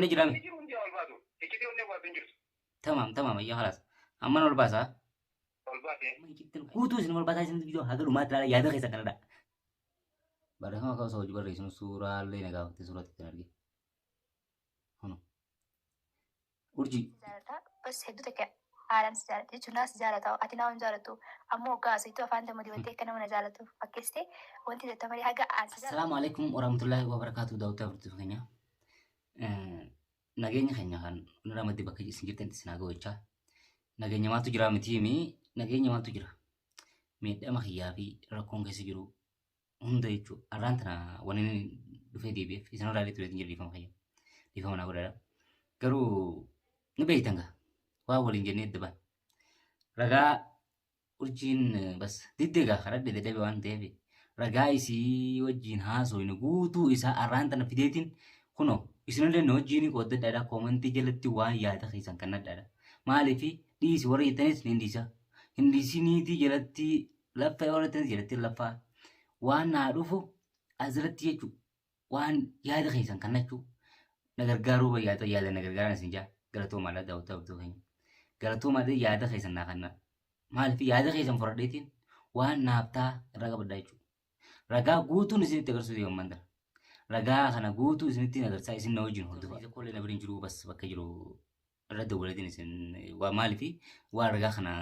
Dadhabnee jiraame. Inni jiru hundi ol baatu. Iccitii onnee baatu hin jirtu. Tamaam tamaam ayyaa khalaas. Amman ol baasaa. Ol baate. Iccitiin guutuu isin ol baasaa isin viidiyoo haga dhumaatti ilaala yaada keessan kanadha. Barreeffama akka osoo hojii barreessinu suuraalee na gaafatte suuratti ittiin arge. Hunu. Urjii. Jaalata bas hedduu takka haalaan si jaalata jechuun naa si jaalata ati naa hin jaalattu ammoo hoggaa asittuu afaan damma dibattee akka nama na jaalatu fakkeessite wanti jette malee haga aan si jaalatu. Assalaamu alaikum warahmatullahi wabarakatuh daawwattoota hordoftoota keenya. Nageenya keenya kan nurraa maddi bakka isin jirtan isin haa ga'u jechaa. Nageenya maaltu jira miti mi nageenya maaltu jira. Miidhama kiyyaa fi rakkoon keessa jiru hunda jechuudha. Arraan tana wanni inni dhufee deebi'eef isin irraa illee tureetiin jira dhiifama kiyya. Dhiifama naa godhaadha. Garuu ni beektan gaa waan waliin jennee adda baane. Ragaa urjiin bas diddee gaa kadhadhe dadhabe waan ta'eef ragaa isii wajjin haasofne guutuu isaa arraan tana fideetiin kunoo isinillee na wajjin qooddadhaadha koomantii jalatti waan yaada keessan kan nadhaadha. Maaliif dhiisi warra jettanis ni dhiisa. Hin dhiisiniitii jalatti Laffee warra jettanis jalatti laffaa. Waan naa dhufu asirratti jechuudha. Waan yaada keessan kan nachuu na gargaaruu yaada yaada na gargaaraan isin jaa galatoomaadha daawwattoota abduu keenya. Galatoomaadha yaada keessan naa kanna. Maaliif yaada keessan fudhadheetiin waan naaf ta'a irraa qabadhaa jechuudha. Ragaa guutuun isinitti agarsiisuu deema ammaan tana. Ragaa kana guutuu isinitti agarsiisaa isin na wajjin hordofaa. Kollee na bira hin jiru bas bakka jiru irra dawwaleetiin isin waa maaliif waan ragaa kana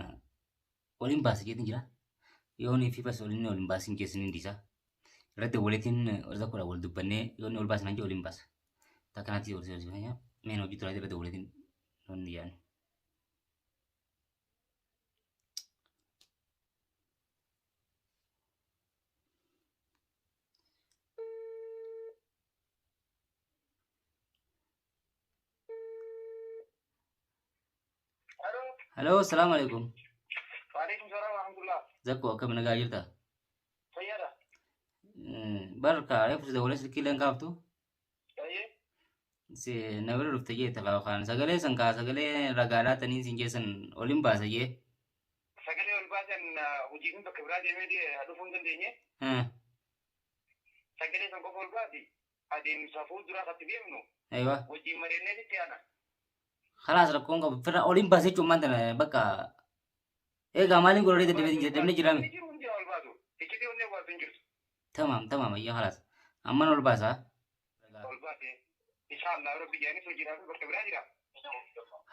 waliin baasa jeetiin jira. Yoonii fi bas waliin waliin baasin jeesin hin dhiisa. Irra dawwaleetiin warra kudha wal dubbannee yoonni ol baasan jee waliin baasa. Takkanaatti wal seersiifanya meen hojii turaa irra dawwaleetiin yoonni yaani. Hello, assalamu alaikum. Waalaikum salaam warahmatullah. Zakko akkam nagaa jirta? Fayyaadha. Barka reefu si dawalee silkii leen kaaftu. Baay'ee. Si na bira dhufte jee takaa kaan sagalee san kaa sagalee ragaadhaa taniin siin jeessan olin baasa jee. Sagalee ol baasan hojii kun bakka biraa deemee dhufuu hin dandeenye. Sagalee san qofa ol baasi. Adeemsa fuulduraa katti deemnu Aywa. wajjin mari'annee sitti aana. Khalaas rakkoon qabu firra oliin baasee jechuun maanta bakka eegaa maaliin godhee dadhabee dadhabnee jiraame. Inni jiru hundi ol baatu. Iccitii onnee baatu hin jirtu. Tamaam tamaam ayyaa khalaas. Amman ol baasaa. Ol baate. Inshallah rabbi jedhanii hojiidhaaf bakka biraa jira.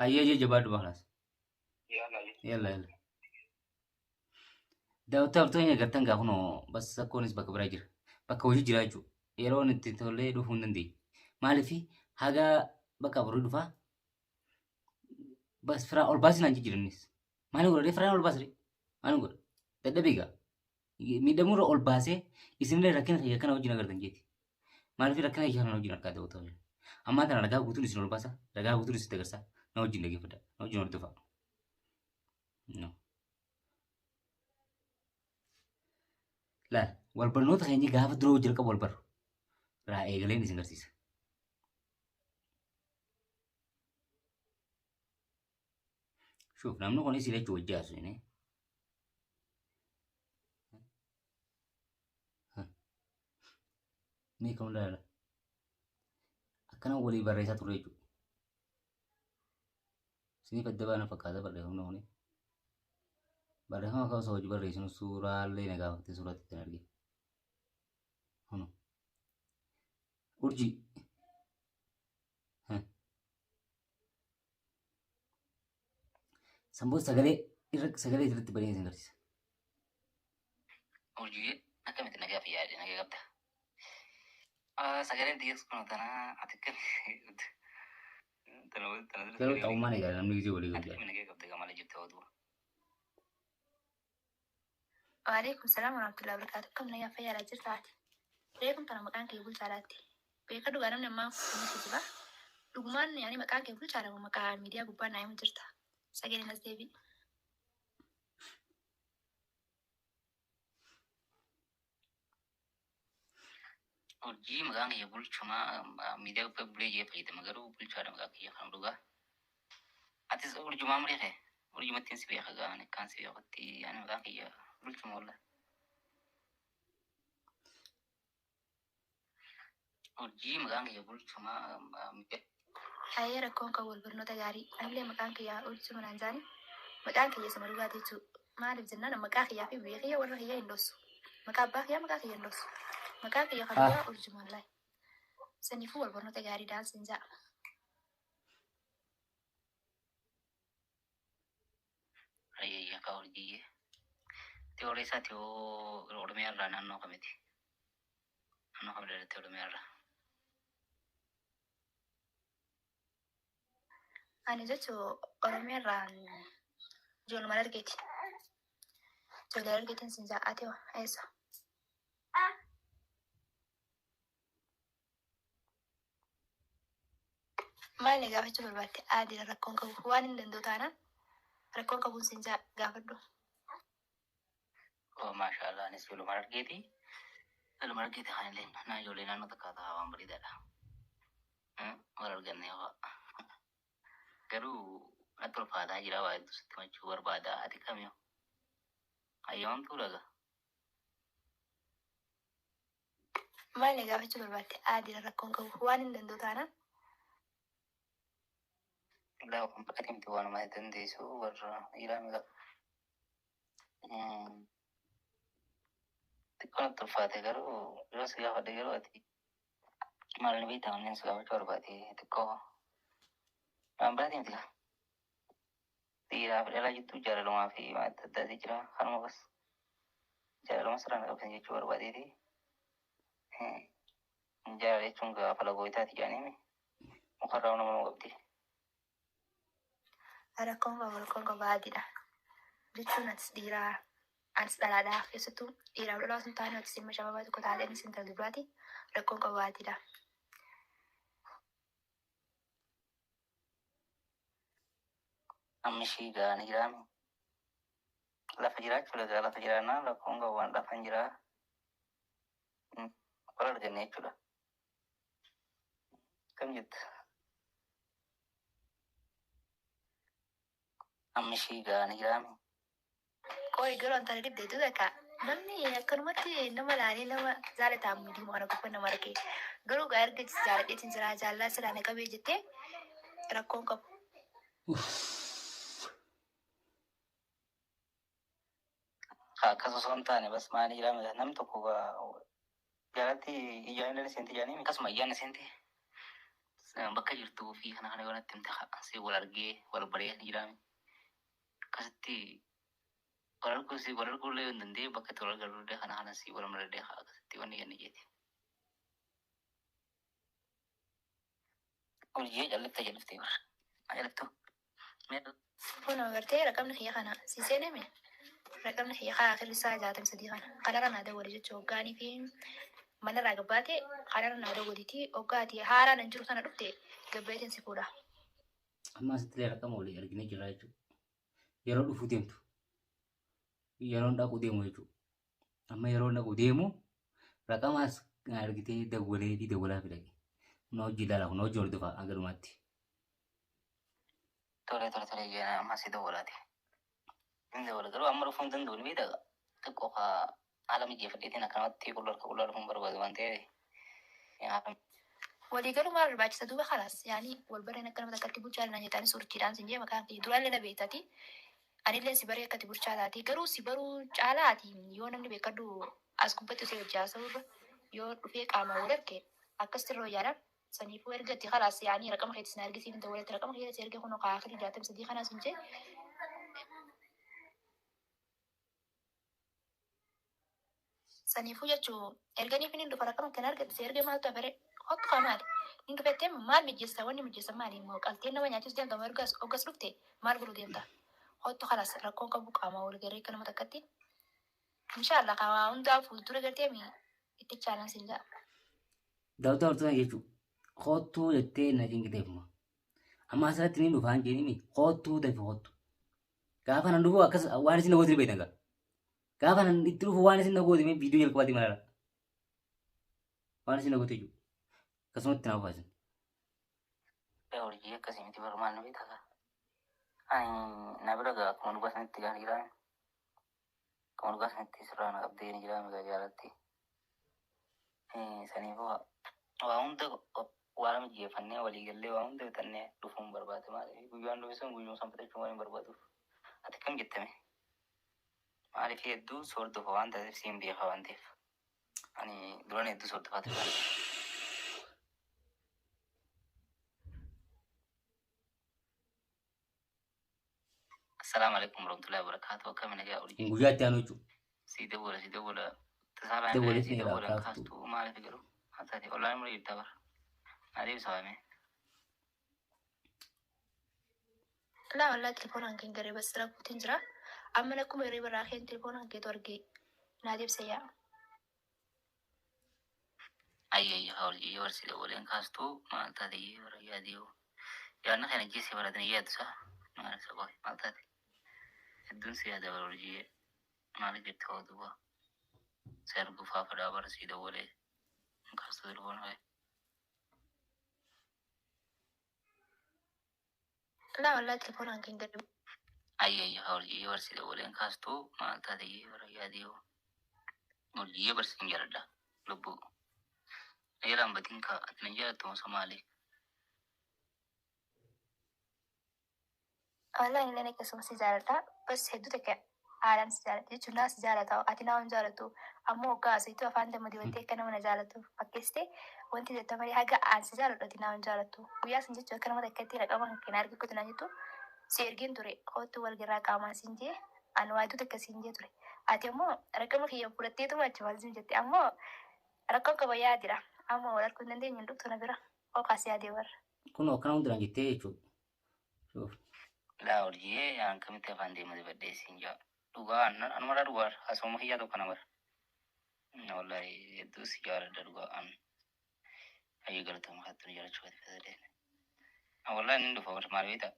Hayyee jee jabaadhu khalaas. Yalla. Yalla yalla. Daawwattoota hordoftoota keenya gartan gaa kunoo bas rakkoonis bakka biraa jira. Bakka hojii jira jechuudha. Yeroon itti tolee dhufuu hin dandeenye. Maaliif haga bakka borii dhufaa bas firaa ol baasii naan jijjiirannis. Maaliin godha firaan ol baasire? Maaliin godha? Dadhabee gaa. Miidhamuurra ol baasee isinillee rakkina kiyya kana wajjin agartan jeeti. Maaliif rakkina kiyya kana wajjin argaa daawwattoota keenya. Ammaa tana ragaa guutuun isin ol baasa. Ragaa guutuun isin agarsiisa. Na wajjin dhaggeeffadha. Na wajjin hordofaa. No. Laal, wal barnoota keenya gaafa duroo jalqaba wal barru. Irraa eegaleen isin garsiisa. Shuuf namni kun isin lachuu wajji haasofne. Mee kam laala. Akkana walii barreessaa turre jechuudha. Isiniif adda baana fakkaata barreeffamni kuni. Barreeffama akka osoo hojii barreessinu suuraalee na gaafatte suuratti ittiin arge. Kunu. Urjii. Sanboon sagalee irra sagalee irratti banee isin agarsiisa. Urjii akkamitti nagaa fi yaade nagaa qabda. Sagaleen xiyyeessu kun tanaa ati Garuu xa'ummaan eegala namni gisee walii galu jaalata. Waalaikum salaam warahmatullahi wabarakatuh. Akkam nagaa fayyaadha jirta ati? Reefum tana maqaan kee bulchaadhaatti. Beeka dhugaa namni ammaan kun kijiba. Dhugumaan yaani maqaan kee bulchaadha moo maqaa miidiyaa gubbaa naa himu jirta? Sagaleen as deebi'i. Urjii maqaan kiyya bulchumaa miidiyaa gubbaa bulee jee fayyadama garuu bulchaadha maqaan kiyya kan dhugaa. Atis urjumaa malee kee urjumattiin si beeka gaa ani akkaan si beekutti ani maqaan kiyya bulchuma wallah. Urjii maqaan kiyya bulchumaa miidiyaa. Hayyee rakkoon kan wal barnoota gaarii. Anillee maqaan kiyyaa Urjii manaan jaani. Maqaan kiyya sama dhugaati jechuudha. Maaliif jennaan maqaa kiyyaa fi biyya kiyya warra kiyya hin dhossu. Maqaa abbaa kiyyaa maqaa kiyya hin dhossu. Maqaan kiyya kan dhugaa Urjii wallahi. Saniifuu wal barnoota gaarii daansin ja'a. Ayyayya kaa urjiyyee. Teorii isaati hoo Oromiyaa irraa naannoo kamiti? Naannoo kam dhalatte Oromiyaa irraa? Ani jechuun Oromiyaa irraa ijoolluma dargeeti. Ijoollee dargeetiin sin ja'a. Ati hoo eessa? Maal na gaafachuu barbaadde? Aadiidha rakkoon qabu. Waan hin danda'u taanaan rakkoon qabuun sin ja'a gaafadhu. Oh, maashaallah anis ijoolluma dargeeti. Ijoolluma dargeeti kan illee naa ijoollee naannoo takka ta'a waan bareedaadha. Wal arganne yoo garuu natti ulfaataa jira waa hedduu sitti himachuu barbaada. Ati kami hoo? Hayyamamtuu dhaga. Maal na gaafachuu barbaadde? Aadiidha rakkoon qabu. Waan hin danda'u taanaan Laa waan bakka deemte waanuma dandeessu warra dhiiraa miidha. Xiqqoo natti ulfaate garuu yeroo si gaafadhe garuu ati maal ni beektaa wanneen si gaafachuu barbaade xiqqoo waan biraatii miti kaa. Dhiiraa fi dhalaa jidduu jaalalumaa fi waan adda addaati jira kanuma bas jaalaluma sirraa na qabsan jechuu barbaadeeti. Jaalala jechuun gaafa lagoo itaati jedhaniimi mukarraa nama nama qabdi. Rakkoon qabu rakkoon qabu aadiidha. Jechuun atis dhiiraa anis dhalaadha. Keessattuu dhiiraaf dhalaa osoo hin taane atis ilma shabaabaa tokko taate anis intala dubaraati. Rakkoon qabu aadiidha. Amma ishii gaa ni jiraami. Lafa jiraachuu lagaa lafa jiraannaa rakkoon qabu waan lafan jiraa. Wal arganne jechuudha. Kam jetta? Amma ishii gaa ni jiraami. Qoy garuu antana dhibdeetu takka namni akkanumatti nama laalee nama jaalataa miidhuma kana gubbaa nama argee garuu gaa erga jaaladheetiin jira jaalalaa silaa na qabee jettee rakkoon qabu. Akkas osoo hin taane bas maali jiraami namni tokko gaa jaalatti ijaan illee seente jaanii akkasuma ijaan seente bakka jirtuu fi kana kana yoo natti himte si wal argee wal baree ni jiraami. Akkasitti wal arguu si wal arguu illee hin dandeenye bakka itti wal agarru illee kana kana si wal maradee akkasitti wanni jenni jeeti. Hojii jalliftee jalliftee bara. Jaliftuu. Kun agartee raqamni kiyya kana si seename raqamni kiyya kaa akhirri isaa 63 kana kanarra naa dawwali jechuun hoggaanii fi manarraa gabbaate kanarra naa dawwaliiti hoggaati haaraan hin jiru sana dhufte gabbeetiin si fuudha. Amma asitti illee raqama walii arginee jirra jechuudha. Yeroo dhufuu deemtu. Yeroon dhaquu deemu jechuudha. Amma yeroo dhaquu deemu raqamaas argitee dawwalee fi dawwalaa fi dhaqe. Kun hojii ilaalaa kun hojii hordofaa hanga dhumaatti. Tole tole tole jeen amma si dawwalaati. Inni dawwala garuu amma dhufuu hin danda'u ni beektaa xiqqoo kaa haala mijeeffadheetiin akkanumatti qullaa harka qullaa dhufuun barbaadu waan ta'eef. Waliigaluu maal barbaachisa duuba kalaas yaani wal bareen akka nama takkatti bulchaa naan jetaanis urjiidhaan sin jee maqaan kiyya duraallee na beektati. Anillee si baree akkati bulchaa taate garuu si baruu caalaati yoo namni beekadhu as gubbatti osoo hojii haasa'urra yoo dhufee qaamaan wal arge akkas sirra wayyaadhaan saniifuu ergatti kalaas yaani raqama keetis na argisiif hin ta'u raqama kiyya si erge kunoo kaa akhirri 63 kanaa sin jee. Saniifuu jechuun erganiif inni dhufa raqama kana argate si erge maaltu hafere hottu kaa maali? Inni dhufettee maal mijeessa wanni mijeessa maali immoo qaltee nama nyaachisu deemta moo ergas hoggas dhufte maal godhuu deemta? Hottu kalaas rakkoon qabu qaamaa wal garee akka nama takkatti. Inshaallah kaa hundaa fuuldura gartee mi itti chaalan sin ja'a. Daawwata hortona jechuun kottuu jettee na cinqiteefuma. Amma asirratti ni dhufaan jedhimi kottuu dafi kottu. Gaafa nan dhufu akkas waan isin na gootu ni beektan gaa. Gaafa nan itti dhufu waan isin na gootu mee viidiyoo jalqabaatti malaala. Waan isin na gootu jechuudha. Akkasumatti na dhufaa isin. Hojii akkasii miti bara maal na beektaa gaa. Ani na bira gaa akkuma dhugaa sanitti gaa ni jiraame. Akkuma dhugaa sanitti sirraa na qabdee ni jiraame gaa jaalatti. Saniifuu waa hunda Waan mijeeffannee walii gallee waan hunda bitannee dhufuun barbaade maaliif guyyaan dhufe sun guyyuma san fudhachuu waan hin barbaaduuf. Ati kam jettame? Maaliif hedduu si hordofa waan taateef siin beeka waan ta'eef. Ani duraan hedduu si hordofaa ture waan ta'eef. Assalaamu alaikum warahmatullahi wabarakatuh. Akkami nagaa urjii? Guyyaa itti aanu jechuudha. Sii dawwala sii dawwala. Tasaalaan Dawwalee sii seeraa dawwala kaaftu. Kaastu maaliif garuu? Maal taate? Ollaan mura jirta bara. Naa deebisa waamee. Laa wallaahi telefoonaan kan garee bas rakkuutiin jira. Amma lakkuma hirriba irraa keen telefoonaan keetu argee naa deebisa yaa. Ayyi ayyi haa urjii yoo si dawwaleen kaastu maal taate iyyee bara yaadii hoo. Yaadna kana ajjeesee bara tani yaaddu saa maal isa qofe maal taate? Hedduun si yaada bara urjii maal jette hoo duuba. Si arguuf haa fedhaa bara sii dawwalee hin kaastu telefoona kee. Laa wallaahi telefoonaan kan garee. Ayyi ayyi haa urjii yoo si dawwaleen kaastu maal taate iyyee bara yaadii hoo. Urjii bar sin jaaladha lubbuu. Na jalaan badin kaa ati na jaalattu moo maali? Wallaahi illee akkasuma si jaaladha. Bas hedduu takka haalaan si jaaladha jechuun naa si jaalata ati naa hin jaalattu ammoo hoggaa asiitu afaan damma dibattee akka nama na jaalattu fakkeessite wanti jetta malee haga aan si jaaladhu ati naa hin jaalattu. Guyyaa san jechuun akka nama takkatti raqama kan kee na argi kutu naan jettu si ergeen ture kootu wal garraa qaamaan siin jee an waa hedduu takka siin jee ture. Ati ammoo raqama kiyya fudhatteetuma achumaan siin jette ammoo rakkoon qaba yaadira. Amma wal arguu hin dandeenyu hin dhuftu na bira. Hooqaa si yaadee warra. Kun akkana hundaan jettee jechuudha. Laa urjiyee aan kamitti afaan deema dibadhee siin jaa. Dhugaa anumarraa dhugaa haasawuma kiyyaa tokko na bara. Wallahi hedduu si jaaladha dhugaa an. Ayyee galatoomi kaattu nu jaalachuu keetiif fayyadeen. Wallahi nin dhufa bara maal beektaa?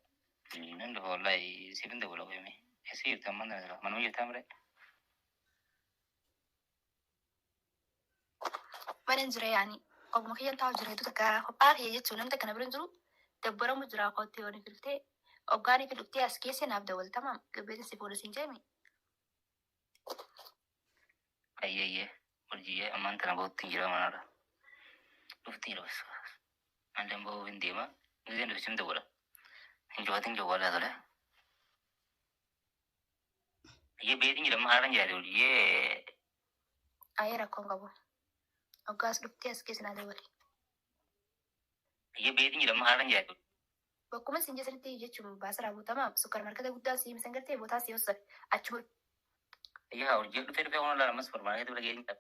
Nin dhufa wallahi siif hin dabala qoyime. Eessa jirta ammaan tana sila? Manuma jirtaa mire? Mana hin jira yaani. Obuma kiyyan taa'u jira hedduu takka kophaa kiyya jechuun namni takka na bira hin jiru dabbaramu jira kootti yoo ni filtee hoggaanii fi dhuftee as keessa naaf dawwaltama gabbeetin si fuudha siin jeemi. Ayyee ayyee urjiyyee ammaan tana bahutti hin jira manarra. Dhufti jira bas. Andan bahuuf hin deema. Gizeen dhufe sim dawwala. Hin cufatin jawwaalaa tole. Ayyee beetiin jira amma haaraan jiraate urjiyyee. Ayyee rakkoon qabu. Hoggaa as dhuftee as keessa naa dawwali. Ayyee beetiin jira amma haaraan jiraate. Bakkuma isin jesanitti jechuun baasaraa guutamaa sukkar markata guddaa si himsan gartee botaa si hossan achuma. Ayyee haa urjiyyee dhufee dhufee kun laala ammas supermaarkeetii bira geetiin jira.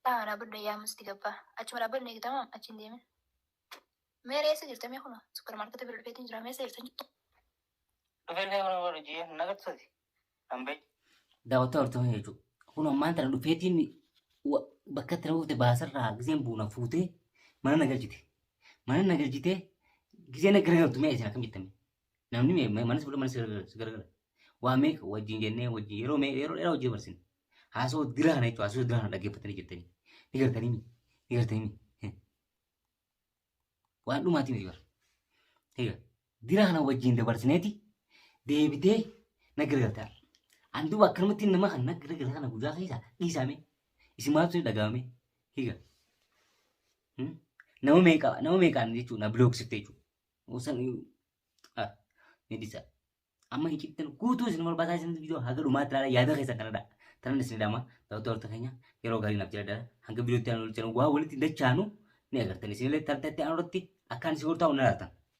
Taa dhaabbadhu yaa ammas itti gabbaa. Achuma dhaabbadhu eegatamaa achi hin deemin. Mee eessa jirta mee kunoo sukkar markata bira dhufeetiin jira mee eessa jirta jirtu. Dhufee dhufee kun urjiyyee nagartuuti. Hambee. Daawwattoota hortoofan jechuudha. Kun ammaan tana dhufeetiin bakka itti na buufte baasarraa giseen buuna fuutee mana na galchite. Mana na galchitee gisee na garagaltu mee isin akkam jettame? Namni mee mana si fuudhee mana si garagala. Waa meeqa wajjin jennee wajjin yeroo mee yeroo dheeraa wajjin dabarsine. Haasoo dira kana jechuudha. Haasoo dira kana dhaggeeffatanii jettanii. Ni gartanii mi? Ni gartanii mi? Waan dhumaatii miti bara. Egaa dira kana wajjin dabarsineeti deebitee na gargalta. An duuba akkanumatti nama kan na gargala kana guyyaa keessa dhiisaame. Isin maaltu isin dhaga'ame? Egaa nama meeqa nama meeqaan jechuudha na bilooksifte jechuudha. Osan ah ni dhisa. Amma hin cittan guutuu isin barbaadaa isin viidiyoo haga dhumaatti ilaalaa yaada keessan kanadha. Tanan isin dhama daawwattoota keenya yeroo gaarii naaf jiraadha. Hanga viidiyootti aanu walitti waa walitti dachaanu ni agartan. Isinillee tarteetti aanu irratti akkaan isin hortaa'u ni ilaaltan.